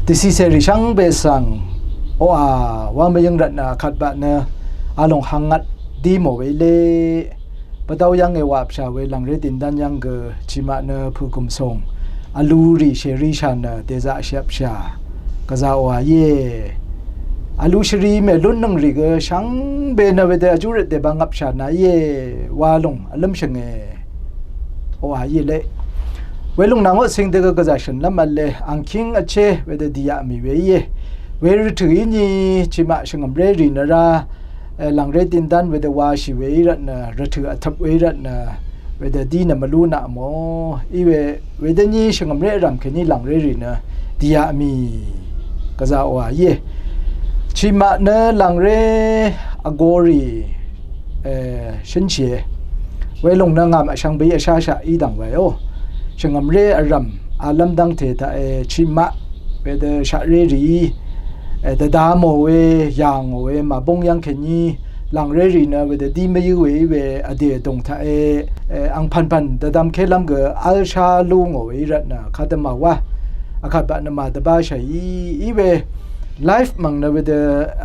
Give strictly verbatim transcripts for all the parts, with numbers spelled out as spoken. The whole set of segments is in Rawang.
Dvcìcèrì shvngbe svng oqà wa mvyǿng rvtnø akvt baq nø alòng hvngat dí mò we ílé. Bvdv́w yv́nge wapshà we lv̀ngré dindán yv́ng gø chimaq nø pø̀gùm sòng vlurì shèri shà nø dèzaqshì vpshà gvzà oqà íe. Vlu shvri mèlúnnøng rì gø shvngbe nø wedø vjú røt dèbvng vpshà nà íe wa lòng vlǿmshø̀nge. Oqà íe leq. Welung nà ngoqcing dø gø gvzà shø̀nlv́m v̄le, angkíng vché wedø dìyaq mì we íe. We rvtø̀ íni chimaq shvngø̀mré rì nø rá, e, lv̀ngré dindán wedø washì we í rvtnø, rvtø̀ vtøp we í rvtnø, wedø dí nø mvlú naq mò. Í we, wedø ní shvngø̀mré vrv̀m kèní lv̀ngré rì nø dìyaq mì gvzà oqà íe. Chimaq nø lv̀ngré vgōrì, e, shǿnshìe. Welòng nø ngà mvshvngbe í vsháshaq í dv̀ng wayo. Shvngø̀mré vrv̀m alv́m dv́ngte taqe chimaq wedø shaqré rìí, e, dvda mò we, yà ngò we, màbúng yv́ng kèní lv̀ngré rì nø wedø dí mvyǿ we í we vdè vdùng taqe, e, angpv̀npv̀n dvdvmkélv́m gø v́lshá lú ngò we í rvtnø kadø màwá. Akvt baq nø màdvbáshàí í we life mv̀ng nø wedø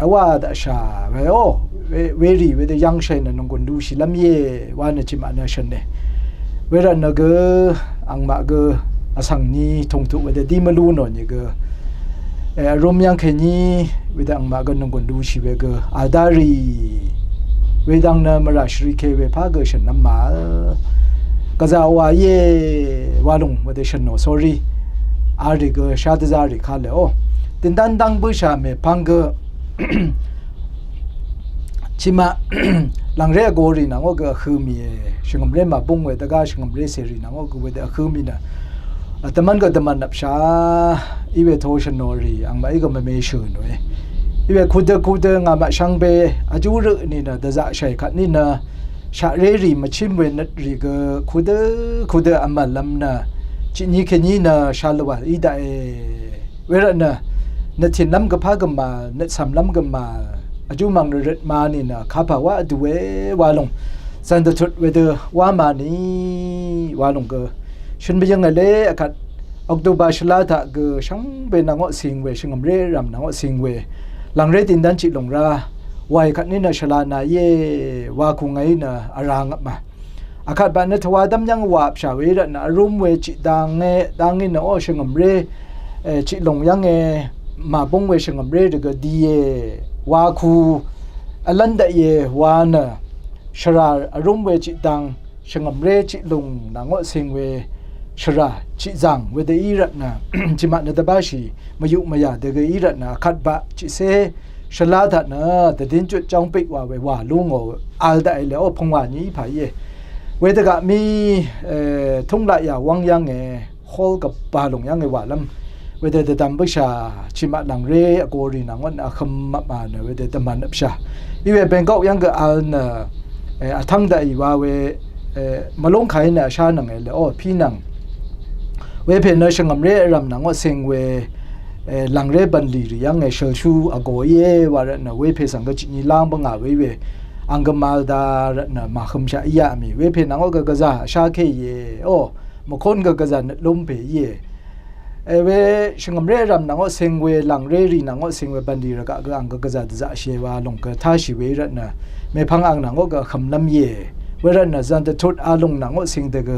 vwá daqshà weó. We, werì wedø yv́ngshàì nø nònggùn lushìlv́m íe wa nø chimaq nø shø̀ne. Wervtnø gø angmaq gø vsvng ni tùngtuq wedø dí mvlú nò nìgø, e, vrúm yv́ng kèní wedø angmaq gø nònggùn lushì we gø vdá rì. Wedvng nø mvrà shvrike we pá gø shø̀nlv́m màvl gvzà oqà íe wa lòng wedø shø̀n nò sórí. Arì gø shá dvzá rì kálèó. Dindán dv́ng bǿshà mèpvng gø chimaq lv̀ngré vgōrì nvng oq gø vhø̄ mìe. Shvngø̀mré màbúng we dvgá shvngø̀mré cèrì nvng oq gø wedø vhø̄ mì nø, a, dvmv́n gø dvmv̀n vpshà í we to shø̀n nò rì angmaqí gø mvme shø̀ nòe. Í we kudø kudø ngà mvshvngbe vjú rø nìnø dvzaqshàì kvtní nø shaqré rì mvchím we nøt rì gø kudø kudø vmv̀llv́m nø chiqni kèní nø shalvwà í daqe. Wervtnø nøttìnlv́m gø pá gø màvl, nøtsv̀mlv́m gø màvl, vjú mv̀ng rvrøt ma nìnø kapà wá vdùe wa lòng zv̀n dvtut wedø wá ma ni wa lòng gø shøn mvyǿng vle. Akvt October shvlá taq gø shvngbe nvng oq cing we, shvngø̀mré vrv̀m nvng oq cing we lv̀ngré dindán chiq lùng rá wàì kvtní nø shvla na íe wa kù ngàí nø vrá ngvp ma. Akvt baq nø tvwa dv́m yv́ng wà vpshà we í rvtnø vrúm we chiq dang e, dang í nø oq shvngø̀mré, e, chiq lùng yv́nge màbúng we shvngø̀mré dvgø die wa kù vlv́n daqie wa nø shvrà vrúm we chiq dang shvngø̀mré chiq lùng nvng oq cing we shvrà chiq zàng wedø í rvtnø chimaq nø dvbáshì mvyuq mvyà dvgø í rvtnø akvt baq chiqcé shvlá taq nø dvdín jut jóng bik wà we wà lú ngò vl daqe le oq pvngwà ni í pà íe. Wedvgaq mí, e, túnglaqyà wv́ng yv́nge hall gvbà lùng yv́nge wàlv́m wedø dvdvm bǿshà chimaq lv̀ngré vgōrì nvng oq nø vhøm mvpmà nø wedø dvmv̀n vpshà. Í we Bangkok yv́ng gø vl nø, e, vtv́ng daqì wa we, e, mvlúng kàí nø vshánønge le oq pí nvng wepè nø shvngø̀mré vrv̀m nvng oq cing we, e, lv̀ngré bv̀nlì rì yv́nge shølshú vgō íe wa rvtnø wepè svng gø chiqni láng bǿngà we í we ang gø mvl da rvtnø màhømshaq íá mì wepè nvng oq gø gvzà vsháké íe oq mvkún gø gvzà nøt lúmpè íe. E, we shvngø̀mré vrv̀m nvng oq cing we lv̀ngré rì nvng oq cing we bv̀nlì rvgaq gø ang gø gvzà dvzaqshìe wa lòng gø táshì we í rvtnø mèpvng ang nvng oq gø vhømlv́m íe. Wervtnø zv̀n dvtut a lùng nvng oq cing dvgø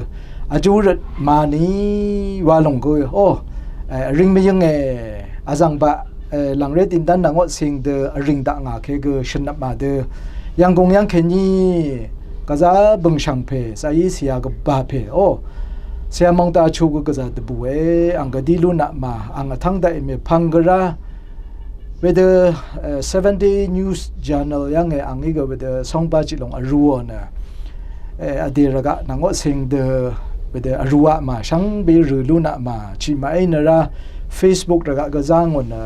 vjú røt ma ni wa lòng gø oq, e, vring mvyǿnge vzv̀ng baq, e, lv̀ngré dindán nvng oq cing dø vring daq ngà ke gø shø̀n nvpmà dø Yv̀nggùng yv́ng kèní gvzà bø̀ngshv̀ng pè zaqí cìyà gvbà pè oq cìyà mòngdà chu gø gvzà dvbùe ang gø dí lún nvpmà ang vtv́ng daqì mèpvng gø rá wedø, e, Seven Day News Journal yv́nge angí gø wedø sóngbá chiq lùng vrūò nø, e, vdè rvgaq nvng oq cing dø wedø vrūaq mà shvngbe rø̀ lún nvpmà chiqmaqí nø rá Facebook rvgaq gø zá ngò nø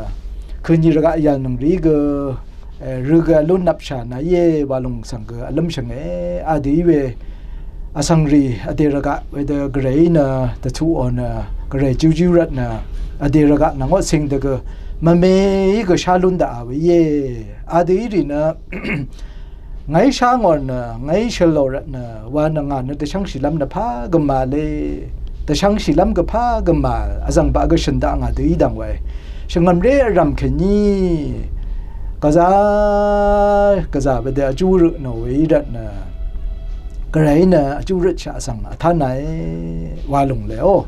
køni rvgaq yv̀lnøng rìí gø, e, rø̀ gø vlún nvpshà nàíe wa lòng svng gø vlǿmshø̀nge. Adø í we vsvng rì vdè rvgaq wedø gvrayí nø dvtuqò nø gvray jújú rvtnø vdè rvgaq nvng oq cing dvgø mvmeí gø shá lún daqà we íe. Adø í rì nø ngàí shá ngò nø ngàí shøl lò rvtnø wa nø ngà nø dvshv́ngshìlv́m nø pà gø màvle. dvshvngshìlv́m gø pà gø màvl, vzv̀ng baq gø shø̀n dakngà dø í dv̀ng wae. Shvngø̀mré vrv̀m kèní gvzà gvzà wedø vjú rø nò we í rvtnø, gvray nø vjú røtshaq svng vtá nae wa lùng lèó.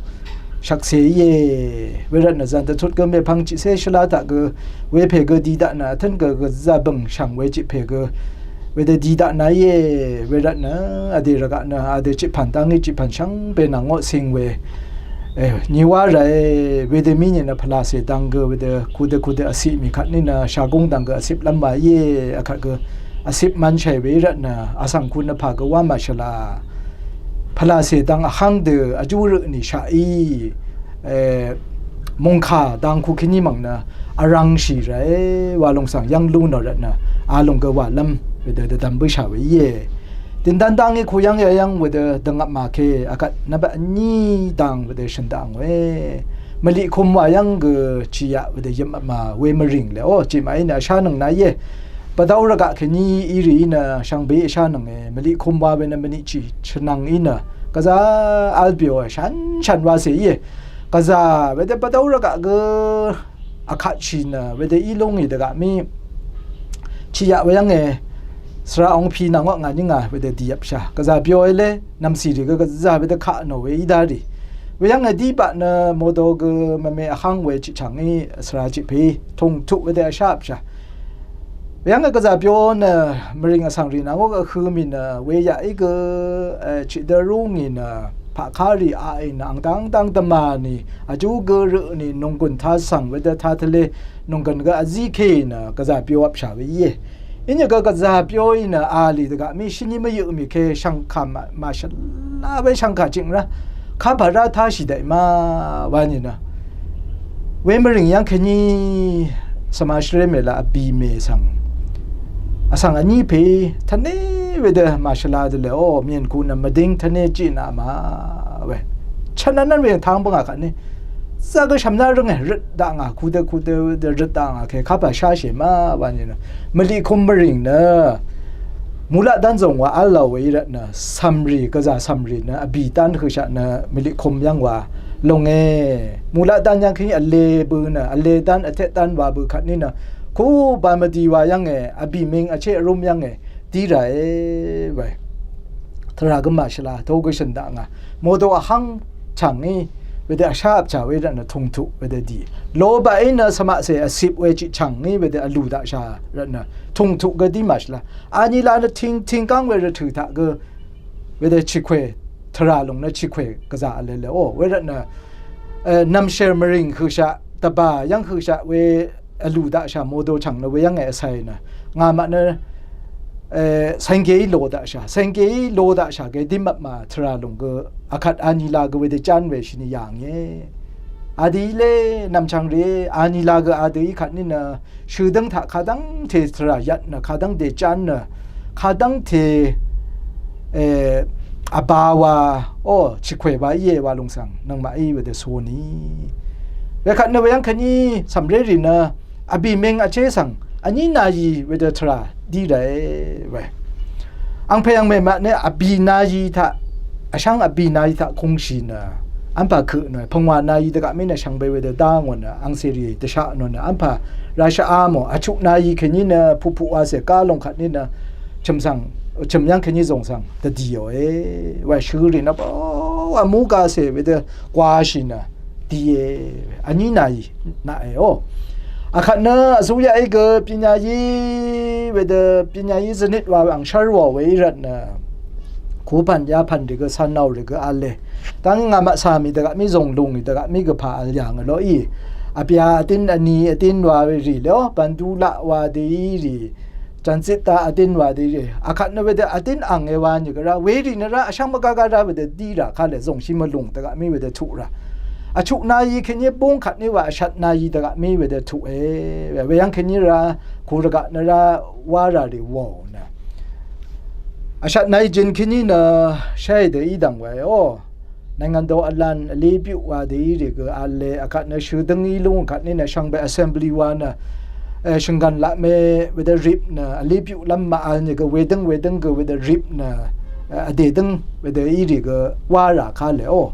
Shvkse íe. Wervtnø zv̀n dvtut gø mèpvng chiqsé shvlá taq gø wepè gø di daq nø vtǿn gø gvzà bø̀ng shv̀ng we chiqpè gø wedø di daq nae íe. Wervtnø vdè rvgaq nø adø chiqpv̀n dá ngí chiqpv̀n shvngbe nvng ngoq sing we, e, nyiwá ràe. Wedø mí nìnø pvlacè dang gø wedø kudø kudø vciq mì kvtní nø shagúng dang gø vciplv́m wa íe. Akvt gø vcip mvnshàì we í rvtnø vsvng ku nø pà gø wá màshvla. Pvlacè dang vhv́ng dø vjú rø nì shaqí, e, mòngkà dang ku kèní mv̀ng nø vrvngshì ràe wa lùng svng yv́ng lú nò rvtnø a lùng gø wàlv́m wedø dvdvm bǿshà we íe. Dìndán dá ngí kuyv́ng yayv́ng wedø dvngvp màke akvt nvbaq vní dang wedø shø̀n dakngòe. Mvliq kum wàyv́ng gø chìyaq wedø yøpmvpmà we mvrìng lèó. Chìmaqí nø vshánøng nae íe. Bvdv́w rvgaq kèní í rìí nø shvngbeí vshánønge. Mvliq kum wa we nø mvniqchì chvnvng í nø gvzà vl bìòe. Shànshan wacè íe. Gvzà wedø bvdv́w rvgaq gø vkatshì nø wedø í lú ngì dvgaq mí chìyaq weyv́nge. Svra ongpi nvng oq ngà nínga wedø dìvpshà. Gvzà byoe le nv̀msì rì gø gvzà wedø kaq nò we í dá rì. Weyv́nge dí baq nø modo gø mvme vháng we chiqchàngí svra chiqpèí tùngtuq wedø vshávpshà. Weyv́nge gvzà byo nø mvrìng vsvng rì nvng oq vhø mì nø weyaqí gø, e, chiqdø rú ngì nø paqká rì aqì nø angdang dang dvmà nì vjú gø rø nì nònggùn tasvng wedø tatvle nònggùn gø vzíke nø gvzà byovpshà we íe. Inìgø gvzà byoí nø a lì dvgaq mí shvní mvyøq mì ke shvngkà màshvla we shvngkà ching rá. Kapà rá táshì daqì ma wa nìnø. We mvrìng yv́ng kèní svma shvré mèla vbì mè svng vsvng vní pè tvné wedø màshvla dvlè o myèn ku nø mvdíng tvné jìnaq ma we. Chvnvnvn we tang bǿngà kvtní. Zagø shv̀mná rǿnge røt dakngà kudø kudø wedø røt dakngà ke kapà sháshì ma wa nìnø. Mvliq kum mvrìng nø mulaq dán zòng wa v́l làò we í rvtnø cv̀mrì gvzà cv̀mrì nø vbì dán høshaq nø mvliq kum yv́ng wa lònge. Mulaq dán yv́ng kèní vle bø nø vle dán vteq dán wa bø kvtní nø ku ba mvdi wa yv́nge vbì ming vché vrúm yv́nge dí ràe we. Tvrà gø màshvla to gø shø̀n dakngà. Modo vháng chàngí wedø vshávpchà we rvtnø tùngtuq wedø dì. Lobaqí nø svmaqcè vcip we chiqchàngí wedø vlù daqshà rvtnø tùngtuq gø dí màshvla. Anila nø tingting gáng we rvtø̀ taq gø wedø chikwè tvrà lùng nø chikwè gvzà vlele o. We rvtnø, e, nv̀mshèr mvrìng høshaq dvbà yv́ng høshaq we vlù daqshà modo chv̀ng nø weyv́nge vcàì nø ngàmaq nø, e, cenggeí lo daqshà, cenggeí lo daqshà ge dí mvpmà tvrà lùng gø akvt anila gø wedø ján we shvni yà nge. Adø í lé nv̀mchv̀ng rìé anila gø adø í kvtní nø shødǿng taq kadv́ngte tvrà yvt nø kadv́ngte ján nø kadv́ngte, e, vba wa o chikwè wa íe wa lùng svng nøngmaqí wedø soni. Wekvt nø weyv́ng kèní cv̀mré rì nø vbì ming vché svng vní nayi wedø tvrà dí ràe we. Angpè angmè maq nø vbì nayi taq vshv́ng vbì nayi taq kungshì nø v́mpà køq nòe pungwà nayi dvgaq mí nø shvngbe wedø dá ngò nø angcèrì dvshaq nò nø v́mpà rashaq a mò vchuq nayi kèní nø puqpuq wacè gá long kvtní nø chø̀m svng chø̀m yv́ng kèní zòng svng dvdìòe. Wa shø rì nø bó wa mú gacè wedø gwashì nø dìe vní nàì naqe o. Akvt nø vzuyaqí gø pìnyayí wedø pìnyayí zvnit wa we angshv́r wò we í rvtnø kupv̀n yapv̀n rì gø cv̄nnaò rì gø v̄le. Dang ngàmaq cà mì dvgaq mí zòng lùngì dvgaq mí gø pà vl yà ngø loqí. Vbya vdín vni vdín wa we rì lé o bv̀ndulaq wa dø í rì. Jànzit da vdín wa dø í rì. Akvt nø wedø vdín àng e wa nì gø rá werì nø rá vshv́ng mvgágá rá wedø dí rà kálè zòngshí mvlùng dvgaq mí wedø tuq rà. Vchuq nayi kèní búng kvtní wa vshat nayi dvgaq mí wedø tuqe. Weyv́ng kèní rá ku rvgaq nø rá wá rà rì wòò nø vshat nayi jin kèní nø sháì dø í dv̀ng wae o. Nv̀ngàn dò vlan vlí byuq wa dø í rì gø v̄le akvt nø shødǿng í lúng kvtní nø shvngbe assembly wa nø, e, shø̀nggàn laq me wedø rip nø vlí byuq lv́m màvl nì gø wedǿng wedǿng gø wedø rip nø, e, vdè dǿng wedø í rì gø wá rà kálè o.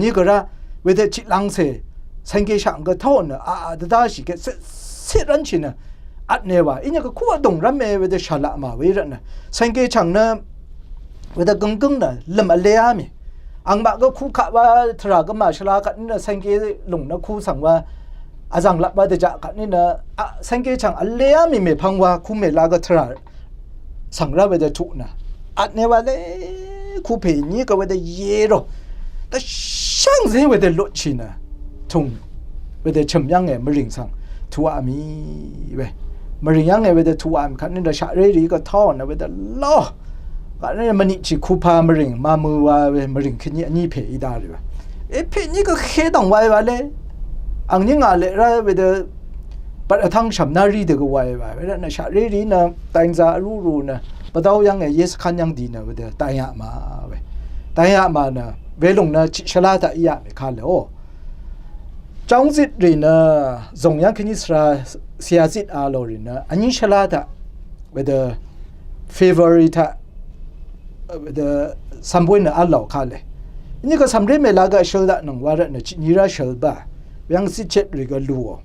ní gvrá wedø tiq lvngcè cv̄ngke shv̀ng gø taq nø a dvdáshì ke cit rv́nshì nø vtne wa. Inyø gø kú vdùng rv́me wedø shàlaq mà we rvtnø cv̄ngke chv̀ng nø wedø gønggǿng nø lø̀m vleá mì. Angmaq gø kú kaq wa tvrà gø màshvla kvtní nø cv̄ngke lùng nø kú svng wa vzv̀ng lap wa dvjaq kvtní nø cv̄ngke chv̀ng vleá mì mèpvng wa kú mèla gø tvrà svng rá wedø tuq nø vtne wa le. Kú pè ní gø wedø ye rò dvshv́ngzé wedø lutshì nø tùng wedø chø̀m yv́nge mvrìng svng tuqaq mì we. Mvrìng yv́nge wedø tuqaq mì kvtní nø shaqré rì gø taq nø wedø lo kvtní nø mvniqchì kupa mvrìng mamø wa we mvrìng kèní vní pè í dá rì we. E pè ní gø he dv̀ng wa e wa le. Angní ngà leq rá wedø bvt vtv́ng shv̀m ná rí dø gø wa e wa we rvtnø shaqré rì nø dvngza vrúrú nø bvdv́w yv́nge yé svkán yv́ng di nø wedø dv́ngaq mà we. Dv́ngaq mà nø welùng nø tiq shvlá taq íaq mì kale o. Jóng zit rì nø zòng yv́ng kèní svra siya zit a lò rì nø vní shvlá taq wedø February taq wedø cv̀m bóy nø v́l lò kale. Iní gø cv̀mré mèla gø vshøl daqnøng wa rvtnø tiq ní rá shøl ba. Weyv́ng zitchet rì gø lùò.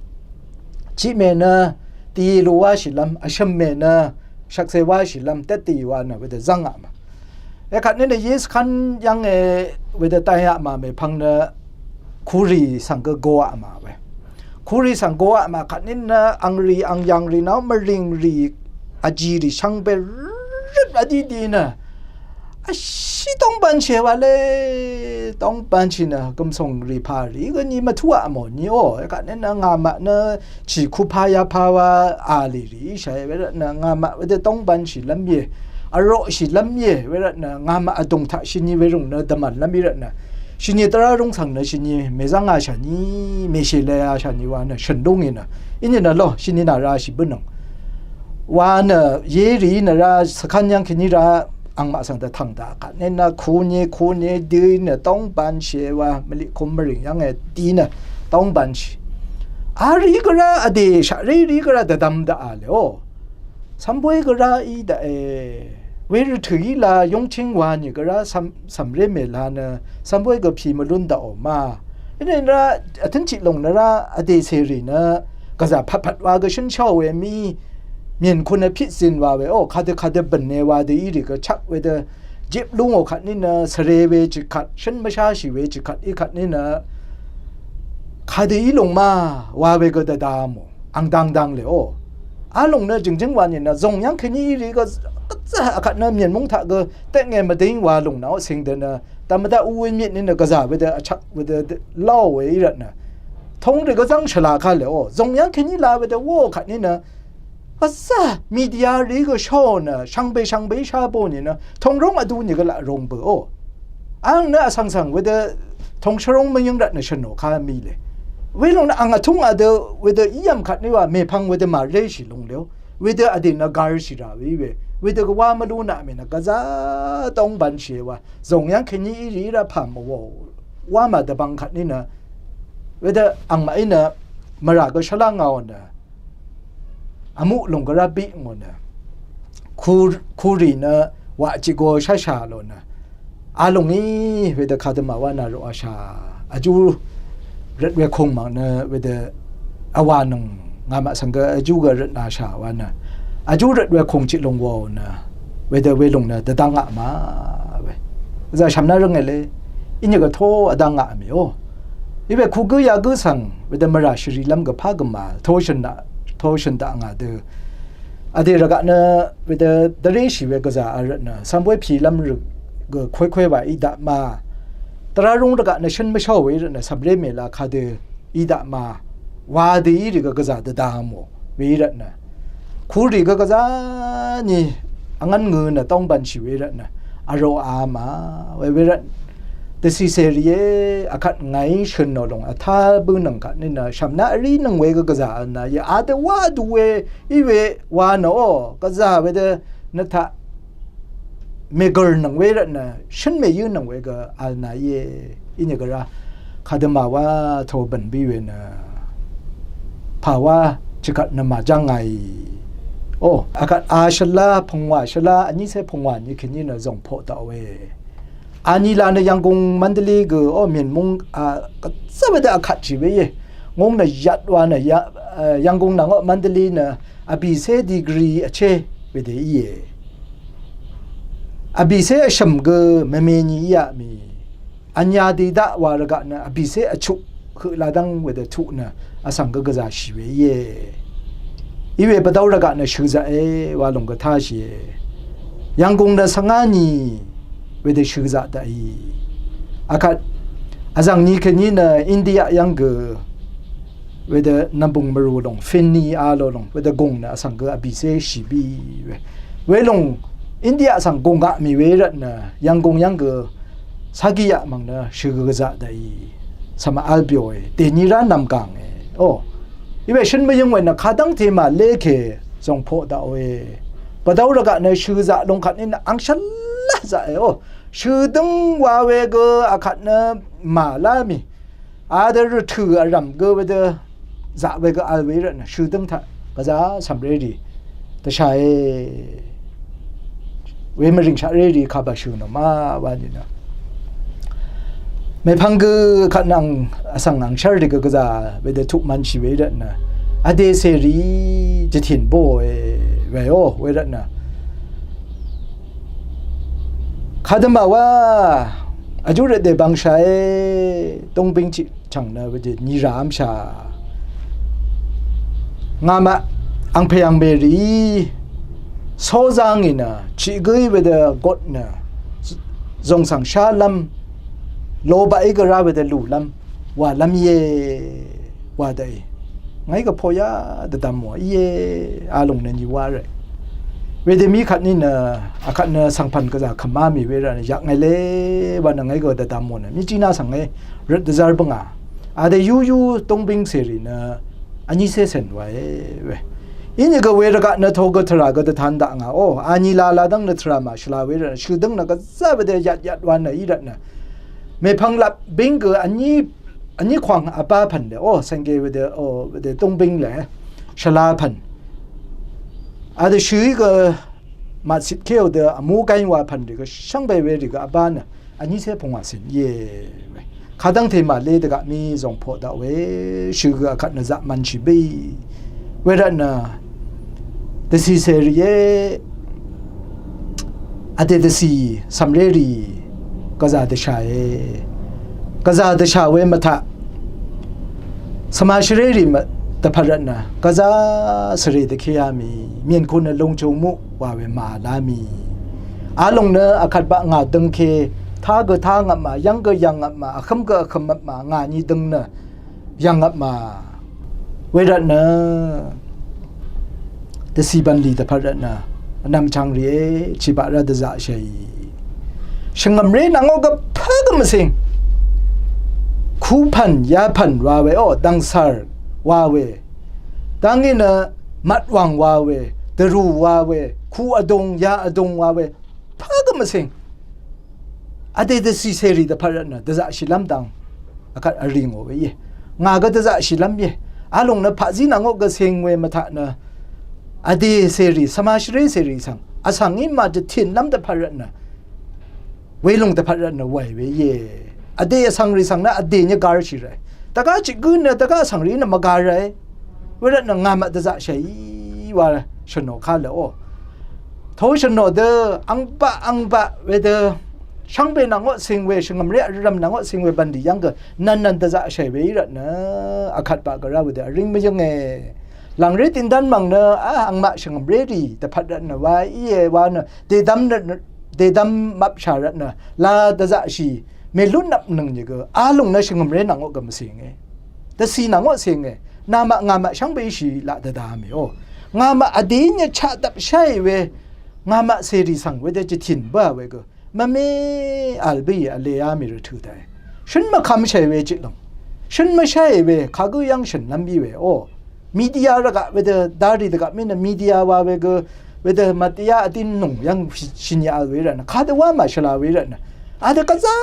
Tiq mè nø dì lù wáshìlv́m, vshø̀m mè nø shvkse wáshìlv́m dvt dì wa nø wedø zv́ngaq mà. Èkvt nìnø yé svkv́n yv́nge wedø dayaq mà mèpvng nø kurì svng gø goaq mà we. Kurì svng goaq mà kvt nìnø angrì angyv̀ngrì nvng mvrìngrì vjìrì shvngbe røt vdídí nø vshí dóngbanshì wa le. Dóngbanshì nø gv̀msùng rì pà rì gø ni mvtúaq mò ni o. Èkvt nìnø ngàmaq nø chì kupa yapa wa a lì rì íshàe wervtnø ngàmaq wedø dóngbanshì lv́m íe. Vroqshì lv́m íe wervtnø ngàmaq vdùng taq shini werùng nø dvmv̀n lv́m í rvtnø shini dvrá rúng svng nø shini mèzv́ng a shàní mèshèle a shàní wa nø shø̀n lúngì nø inìnø lo shini nà rashì bǿnøng wa nø yérì nø ra svkv́n yv́ng kèní ra angmaq svng dvtv̀ng daq kvt nìnø kuni kuni dø nø dóngbanshì wa mvliq kum mvrìng yv́nge dí nø dóngbanshì. Arì gvrá vdè shaqré rì gvrá dvdvm daq a le o. Cv̀mboy gvrá í daqe. Wervtø̀ í la yongching wa nì gvrá cv̀m cv̀mré mèla nø cv̀mboy gø pì mvlún daqò ma. Inìnø ra vtǿn tiq lòng nø ra vdè cèrì nø gvzà pvtpvt wa gø shø̀n shá we mí. Myèn kun nø pit zin wa we o kadø kadø bø̀ne wa dø í rì gø chak wedø jip lúngò kvt nìnø svre we chì kvt shø̀n mvsháshì we chì kvt í kvt nìnø kadø í lòng ma wa we gø dvda mò. Ang dang dang le o. A lòng nø jø̀ngjǿng wa nìnø zòng yv́ng kèní í rì gø gvzà akvt nø myèn múng taq gø teknge mvdíng wa lòng nà o cìng dø nø dvmvdaq u we myit nìnø gvzà wedø vchvk wedø láò we í rvtnø tong rì gø zv́ng shvla ka le o. Zòng yv́ng kèní la wedø wó kvt nìnø gvzà media rì gø shó nø shvngbe shvngbe í shá bò nìnø tong róng vdu nì gø laq rong bø o. Ang nø vsvng svng wedø tong shvrong mvyǿng rvtnø shø̀nò ka mì le. Welòng nø ang vtúng adø wedø ívm kvt nì wa mèpvng wedø màréshì lung le o. Wedø vdè nø garshì rà we í we. Wedø gvwá mvlú naq mì nø gvzà dóngbanshì wa. Zòng yv́ng kèní í rì í rá pà mvwò. Wá mà dvbvng kvt nìnø. Wedø angmaq í nø mvrà gø shvlá ngàò nø vmuq lùng gvrá biq ngò nø. Kur kurì nø waq jiq go sháshà lò nø. A lùng í wedø kadø màwá nà roqashà. Vjú røt we kung mvng nø wedø vwà nøng ngàmaq svng gø vjú gø røtnashà wa nø. Vjú røt we kung chiq lùng wàò nø. Wedø welùng nø dvdv́ngaq ma we. Gvzà shv̀mná rǿnge le. Inìgø tó vdv́ngaq mì o. Iwe kugǿ yagǿ svng wedø mvrà shvrì lv́m gø pá gø mà. Tó shø̀n daq, tó shø̀n daq ngà dø. Vdè rvgaq nø wedø dvréshì we gvzà a rvtnø cv̀mboy pì lv́m rø gø koykoi wa í daq ma. Dvrá rúng rvgaq nø shø̀n mvsháò we í rvtnø cv̀mré mèla kadø í daq ma. Wa dø í rì gø gvzà dvda mò we í rvtnø. Kurì gø gvzà nì vngv́n ngø nø dóngbanshì we í rvtnø. Vroq a ma we we rvtnø. Dvcìcè rìé akvt ngàí shø̀nò lòng vtá bǿnøng kvt nìnø shv̀mná vrí nøng we gø gvzà vl na íe. Adø wá dú we í we wa nø o gvzà wedø nø taq mègø̀r nøng we rvtnø shø̀n mèyǿ nøng we gø vl na íe. Inìgø rá kadø màwá tò bø̀n bí we nø pàwá chikvt nø màjá ngàì. O akvt a shvlá pungwà shvlá vnícé pungwà ni kèní nø zòng poq daq we. Anila nø Yv̀nggùng Mandalay gø o myèn múng a gvzà wedø akatshì we íe. Ngúng nø yvt wa nø ya, e, Yv̀nggùng nvng o Mandalay nø vbìcé degree vché wedø íe. Vbìcé vshø̀m gø mvmeni íaq mì. Vnya didaq wa rvgaq nø vbìcé vchuq høq ladv́ng wedø tuq nø vsvng gø gvzàshì we íe. Iwe bvdv́w rvgaq nø shøzaqe wa lòng gø táshìe. Yv̀nggùng nø svngá ni wedø shøzaq daqì. Akvt vzv̀ng ni kèní nø India yv́ng gø wedø nv̀mbùng mvrù lòng fini a lo lòng wedø gùng nø vsvng gø vbìcé shì bí we. Welòng India vsvng gùng gaq mì we rvtnø Yv̀nggùng yv́ng gø Sagí yaq mv̀ng nø shø̀ gvzaq daqì svma vl byoe dèní rá nv̀m gàngé. O iwe shøn mvyøng we nø kadv́ngte màlé kè zòngpoq daqòe. Bvdv́w rvgaq nø shø̀ zaq lungkvt ní nø angshv́l zaqe. O shø̀ dǿng wa we gø akvt nø màlá mì. Adø rvtø̀ vrv̀m gø wedø zaq we gø vl we í rvtnø shø̀ dǿng taq gvzá cv̀mré rì dvshae. We mvrìngshaqré rì kaba shø̀ nò ma wa nìnø. Mèpvng gø kvt nvng vsvng angshv́r rì gø gvzá wedø tuq mvnshì we í rvtnø. Vdè cèrì jvtìn bóe weò we rvtnø. Kadø màwá vjú rvt dèbvngshàe. Dóngbíng tiqchv̀ng nø wedø niràv́mshà. Ngàmaq angpè angmè rìí sózangì nø tiqgǿí wedø got nø zòngsv̀ng shálv́m lobaqí gø rá wedø lùlv́m wàlv́m íe wa daqì. Ngàí gø poqyá dvdvmò íe. Alùng nø nyi wá rvt. Wedø mí kvtní nø akvt nø svngpv̀n gvzà kvmá mì we rvt nø yakngaile wa nø ngàí gø dvdvmò nø mí jíná svng e rvt dvzv́r bǿngà. Adø yúyú dóngbíng cèrì nø vnícé cèn wae we. Inìgø we rvgaq nø togø tvrà gø dvtan dakngà o. Anyi lala dv́ng nø tvrà màshvla we rvt nø shø̀dǿng nø gvzá wedø yatyat wa nø í rvt nø mèpvng lap bíng gø vní vní kwàng vbá pv̀n le o, senge wedø o wedø dóngbíng le shvla pv̀n. Adø shø̀í gø màtcitkéò dø vmú gáy wa pv̀n rì gø shvngbe we rì gø vbá nø vnícé pungwà cìn íe we. Kadv́ngte màlé dvgaq mí zòngpoq daq we shø̀ gø akvt nø zaq mvnshì bǿì. Wervt nø dvcìcè rìé. Vdè dvcì cv̀mré rì gvzà dvshàe. Gvzà dvshà we mvtaq svmashvré rì mvt dvpvt rvt nø gvzà svrè dvkéá mì. Myènkun nø lungchung muq wa we màvlá mì. Alùng nø akvt baq ngà døngke tá gø tá ngvpmà, yv́ng gø yv̀ng ngvpmà, vhǿm gø vhø̀m ngvpmà, ngà nyi døng nø yv̀ng ngvpmà. Wervt nø dvcì bv̀nlì dvpvt rvt nø vnvm chvng rìé, chìbaq rá dvzaqshàì. Shvngø̀mré nvngoq gø pǿ gø mvcing. Kupv̀n yapv̀n wa we o, dv̀ngsv̀r wa we. Dvngí nø mvtwàng wa we, dvrù wa we, ku vdung ya vdung wa we pǿ gø mvcing. Vdè dvcì cèrì dvpvt rvt nø dvzaqshìlv́m dang akvt vrì ngò we íe. Ngà gø dvzaqshìlv́m íe. Alùng nø paqzí nvngoq gø cing we mvtaq nø vdè cèrì, svmashvré cèrì svng vsvng í màdvtìnlv́m dvpvt rvt nø welùng dvpvt rvt nø wàì we íe. Vdè vsvng rì svng nø vdè nyí garshì ràe. Dvgá chit gǿ nø dvgá vsvng rìí nø mvga ràe. Wervt nø ngàmaq dvzaqshàì wa shvnò ká lèò. To shvnò dø angbaq angbaq wedø shvngbe nvngoq cing we, shvngø̀mré vrv̀m nvngoq cing we bv̀nlì yv́ng gø nv̀nnv̀n dvzaqshàì we í rvt nø akvt baq gø rá wedø vríng mvyǿnge. Lv̀ngré dindán mv̀ng nø a angmaq shvngø̀mré rì dvpvt rvt nø wa íe wa nø dèdvm nø dèdvm mvpshà rvt nø la dvzaqshì mèlúnvpnøng nìgø alùng nø shvngø̀mré nvngoq gø mvcìnge. Dvcì nvngoq cìnge. Namaq ngàmaq shvngbe íshì laq dvda mìò. Ngàmaq vdèí nyì chaqdvpsháì we ngàmaq cèrì svng wedø jvtìn bǿà we gø mvme vl bǿì vleá mì rvtø̀ dae. Shø̀n mvkvmshàì we jitlòng. Shø̀n mvsháì we kagǿ yv́ng shø̀nlv́m í we o. Media rvgaq wedø darì dvgaq mí nø media wa we gø wedø mvtiá vdín nùng yv́ng shìnyaq vl we rvtnø kadø wá màshvla we rvtnø adø gvzá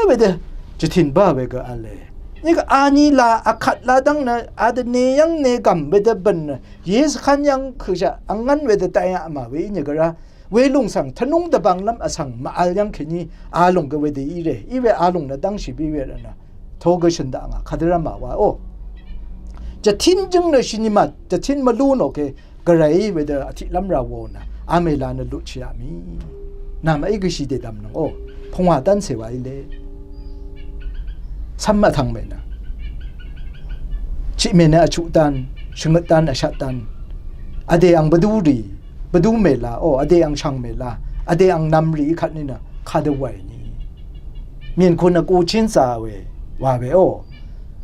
wedø jvtìn bǿà we gø vle. Nìgø ani la akvt la dv́ng nø adø ne yv́ng ne gv̀m wedø bø̀n nø ye svkv́n yv́ng køshaq angv́n wedø dayaq mà we í nìgø rá welùng svng tvnúng dvbvnglv́m vsvng màvl yv́ng kèní alùng gø wedø í rè í we alùng nø dv́ngshì bí we rvtnø togø shø̀n dakngà kadø rá màwa o. Jvtín jǿng nø shìnìmà jvtín mvlú nò ke gvray wedø vtiqlv́m ra wo nø amèla nø lutshìá mì. Namaqí gø shì dèdv̀mnøng o. Pungwà dv́ncè wa í le. Cv́m vtvng mè nø chiq mè nø vchuq dán, shvngøt dán, vshat dán. Vdè ang bvdú rì, bvdú mèla o, vdè ang shv̀ng mèla, vdè ang nvm rì í kvtní nø kadø wàì ni. Myènkun nø kuqchín zà we wa we o.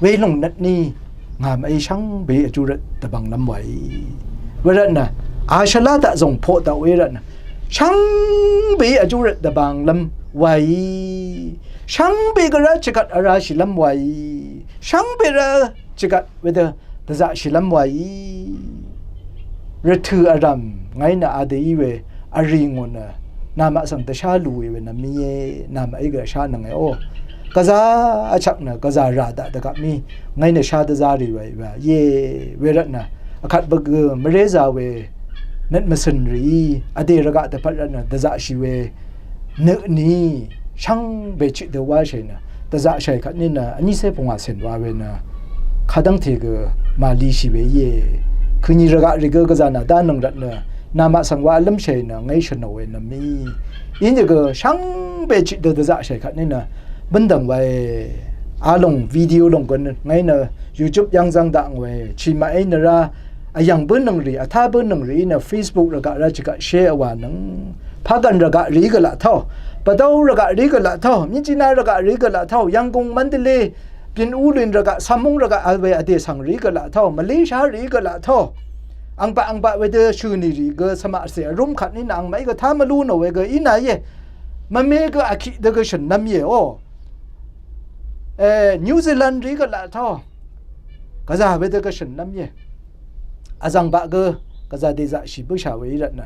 Welùng nøtní ngàmaqí shvngbeí vjú rvt dvbvnglv́m wàì. Wervtnø ashvlá daq zòngpoq daq we rvtnø shvngbeí vjú rvt dvbvnglv́m wàì. Shvngbe gø rá chvgvt vrashìlv́m wàì. Shvngbe rá chvgvt wedø dvzaqshìlv́m wàì. Rvtø̀ vrv̀m ngàí nø adø í we vrì ngò nø namaq svng dvshá lùì we nvm mìe. Namaqí gø vshánønge o. Gvzà vchvk nø gvzà rà daq dvgvp mí ngàí nø shá dvzá rì wàì wa íe. Wervtnø vkvt bø gø mvrézā we nøt mvcø̀n rìí vdè rvgaq dvpvt rvtnø dvzaqshì we nø ni shvngbe chiq dø wáshàì nø dvzaqshàì kvtní nø vnícé pungwà cèn wa we nø kadv́ngte gø màlishì we íe. Køni rvgaq rì gø gvzà nà dánøng rvtnø Namaq svng wa vlv́mshì nø ngàí shø̀nò we nø mì. Inìgø shvngbe chiqdø dvzaqshì kvtní nø bǿndv̀ng wae. Alòng video lòng gø ngàí nø YouTube yv́ng zv́ng dakngòe. Chìmaqí nø rá vyv̀ng bǿnøng rì, vtá bǿnøng rìí nø Facebook rvgaq rá chìgaq shé vwànøng. Pagv̀n rvgaq rìí gø laq táò. Bvdv́w rvgaq rìí gø laq táò. Mvjina rvgaq rìí gø laq táò. Yv̀nggùng, Mvndvlé, Byin Ulin rvgaq, Svmung rvgaq vl we vdè svng rìí gø laq táò. Mvlíshá rìí gø laq táò. Angbaq angbaq wedø shø̀nì rì gø svmaqcè vrúm kvtní nø angmaqí gø tá mvlú nò we gø í nàíe. Mvme gø vkiq dø gø shø̀nlv́m íe o. E, New Zealand rìí gø laq táò. Gvzà wedø gvshø̀n lv́m íe. Vzv̀ng baq gø gvzà dèzaqshì bǿshà we í rvtnø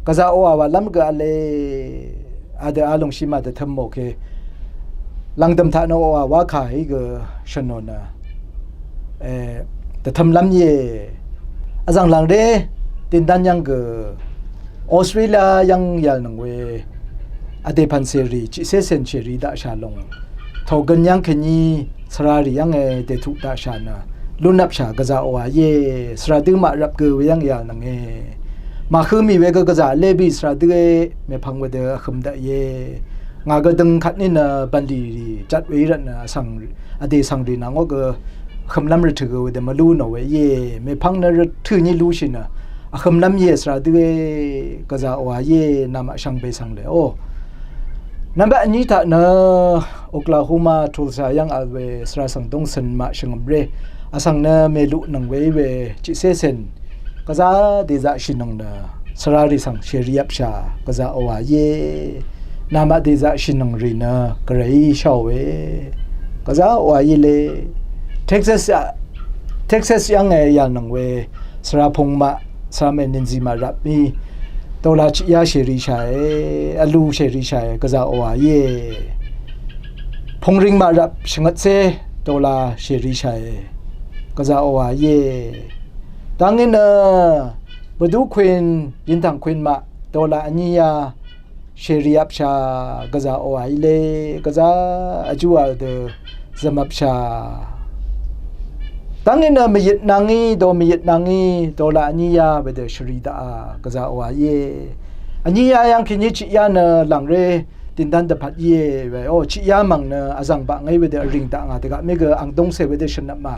gvzà oqà wàlv́m gø v̄le. Adø alòngshì mà dvtø̄m mò ke. Lv̀ngdø̀m taq nø oqà wá kà í gø shø̀nò nø, e, dvtø̄m lv́m íe. Vzv̀ng làngré dindán yv́ng gø Australia yv́ng yv̀lnøng we vdè pv̀n cèrì, chiqcé cèn cèrì daqshà lòng. Tògøn yv́ng kèní svrarì yv́nge dètuq daqshà nø lúnvpshà gvzà oqà íe, svra dǿ maq rvp gø we yv́ng yv̀lnønge. Màhø mì we gø gvzà vlé bì svra dǿe, mèpvng wedø vhøm daqìe. Ngà gø døng kvtní nø bv̀nlì rì jvt we í rvtnø vsvng vdè svngrì nvngoq gø vhømlv́m rvtø̀ gø wedø mvlú nò we íe. Mèpvng nø rvtø̀ ní lúshì nø vhømlv́m íe svra dǿe gvzà oqà íe namaq shvngbe svng lèò. Nvmbat vní taq nø Oklahoma Tulsa yv́ng vl we svra svng dóngcøn maq shvngø̀mré. Vsvng nø mèluqnøng we í we chiqcé cèn gvzà dèzaqshìnøng nø svrarì svng shèrivpshà gvzà oqà íe. Namaq dèzaqshìnøng rì nø gvray sháòe. Gvzà oqà íe le. Texas a, Texas yv́nge yv̀lnøng we svra pung maq, svra mènìnzì maq rvp mì. Dola chiqyá shèrishàe, vlu shèrishàe, gvzà oqà íe. Pungring maq rvp shvngøtcé dola shèrishàe, gvzà oqà íe. Dangí nø Bvdú kwin, yintang kwin maq dola vníyá shèrì vpshà gvzà oqà ílé, gvzà vjú vl dø zø̀mvpshà. Dv́ngí nø mvyit nvngí, do mvyit nvngí dola vníyá wedø shvrì daqà gvzà oqà íe. Vníyá yv́ng kèní chiqyá nø lv̀ngré dìndán dvpvt íe we. O, chiqyá mv̀ng nø vzv̀ng baq ngàí wedø vrìng daq ngà dvgaq mí gø ang dóngcè wedø shø̀nvpmà.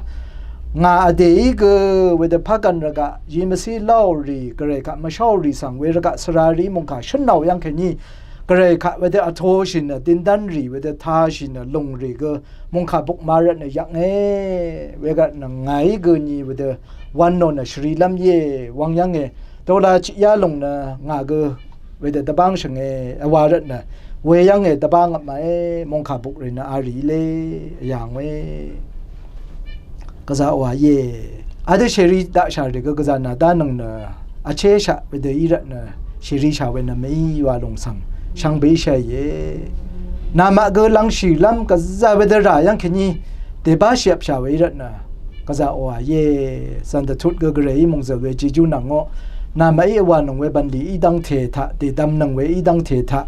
Ngà vdèí gø wedø pagv̀n rvgaq yí mvcí láò rì, gvray kaq mvsháò rì svng we rvgaq svra rìí mòngkà shǿnnaò yv́ng kèní gvray kaq wedø vtōshì nø dìndán rì wedø tāshì nø lùng rì gø mòngkà bukma rvtnø yvknge. Wervtnø ngàí gø ni wedø wv̄n nò nø shvrilv́m íe wvng yv́nge. Dola chiqyá lùng nø ngà gø wedø dvbáng shvnge vwa rvtnø we yv́nge dvbáng vpmaqe mòngkà buk rì nø arì ílé vyà ngòe. Gvzà oqà íe. Adø shèri daqshà rì gø gvzà nàdánøng nø vchéshaq wedø í rvtnø shèrishà we nø mèí wa lùng svng shvngbeí shàìe. Namaq gø lv̄ngshìlv́m gvzà wedø rà yv́ng kèní dèbáshì vpshà we í rvtnø gvzà oqà íe. Zv̀n dvtut gø gvrayí mòngzø̀l we jejú nvngoq namaqí vwànøng we bv̀nlì í dv́ngte taq, dèdvmnøng we í dv́ngte taq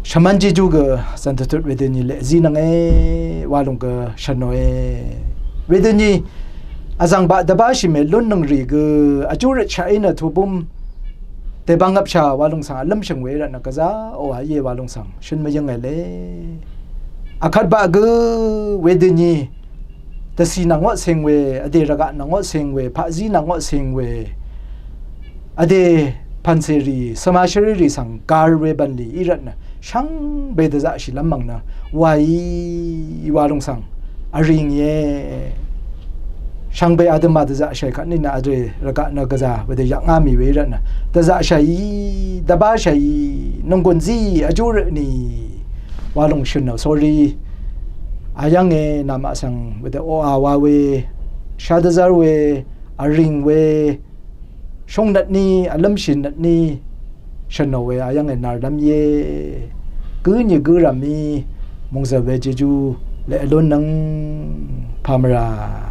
shvmv́n jejú gø zv̀n dvtut wedøni leqzínønge wa lùng gø shv̀nòe. Wedøni vzv̀ng baq dvbáshì mèlúnnøng rì gø vjú røtshaqí nø tubúm dèbvng vpshà wa lùng svng vlǿmshø̀ng we í rvtnø gvzà oqà íe wa lùng svng shøn mvyǿnge le. Akvt baq gø wedøni dvcì nvngoq ceng we, vdè rvgaq nvngoq ceng we, paqzí nvngoq ceng we, vdè pv̀ncèrì svma shvrírì svng gar we bv̀nlì í rvtnø shvngbe dvzaqshìlv́m mv̀ng nø wàí wa lùng svng vrìngìe. Shvngbe adø mà dvzaqshàì kvtní nø adø rvgaq nø gvzà wedø yvkngá mì we í rvtnø dvzaqshàí, dvbáshàí, nònggùn zí vjú røtnì wa lùng shø̀nò sórí. Ayv́nge namaq svng wedø oqà wa we, shadvzv́r we, vrìng we, shóngnvtní, vlǿmshìnvtní shø̀nò we ayv́nge narlv́m íe. Gǿ nyi gǿ rv̀mí mòngzø̀l we jejú leq vlúnnøng pamvra.